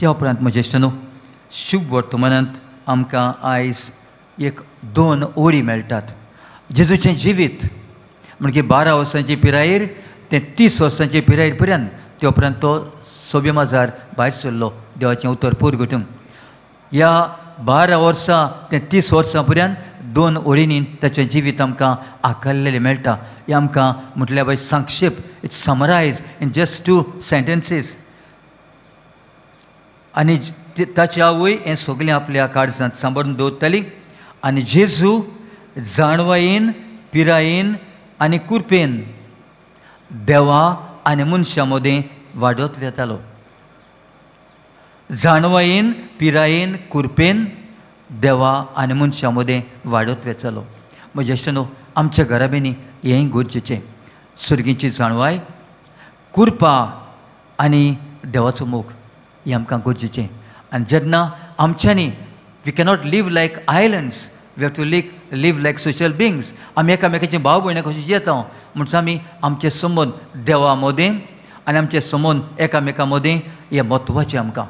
त्या उपरांत म्हजे इश्टांनो, शुभ वर्तमानांत आमकां आयज एक दोन ओळी मेळटात. जेजूचें जिवीत म्हणजे 12 वर्सांची पिरायेर तें 30 वर्सांचे पिरायेर पर्यंत, त्या उपरांत तो सोबे माजार भायर सरलो देवाचें उतर पुरगटूंक. ह्या 12 वर्सां तें 30 वर्सां पर्यंत दोन ओळींनी ताचें जिवीत आमकां आकारलेलें मेळटा. हें आमकां म्हटल्यार बाय संक्षेप, it's summarise in just 2 sentences. आनी ताची आवय हें सगळें आपल्या काळजांत सांबाळून दवरताली. आनी जेजू जाणवायेन, पिरायेन आनी कुरपेन देवा आनी मनशां मदें वाडत वेतालो. जाणवायेन, पिरायेन, कुरपेन देवा आनी मनशां मदें वाडत वेतालो. म्हज्या इश्टांनो, आमच्या घराब्यांनी हेंय गरजेचें, सुर्गीची जाणवाय, कुरपा आनी देवाचो मोग हें आमकां गरजेचें. आनी जेन्ना आमच्यांनी we cannot live like islands, we have to live like social beings. आमी एकामेकाचे भाव भयणां कशें जियेता म्हणटा आमी आमचे संबंद देवा मदें आनी आमचे संबंद एकामेकां मदें हें म्हत्वाचें आमकां.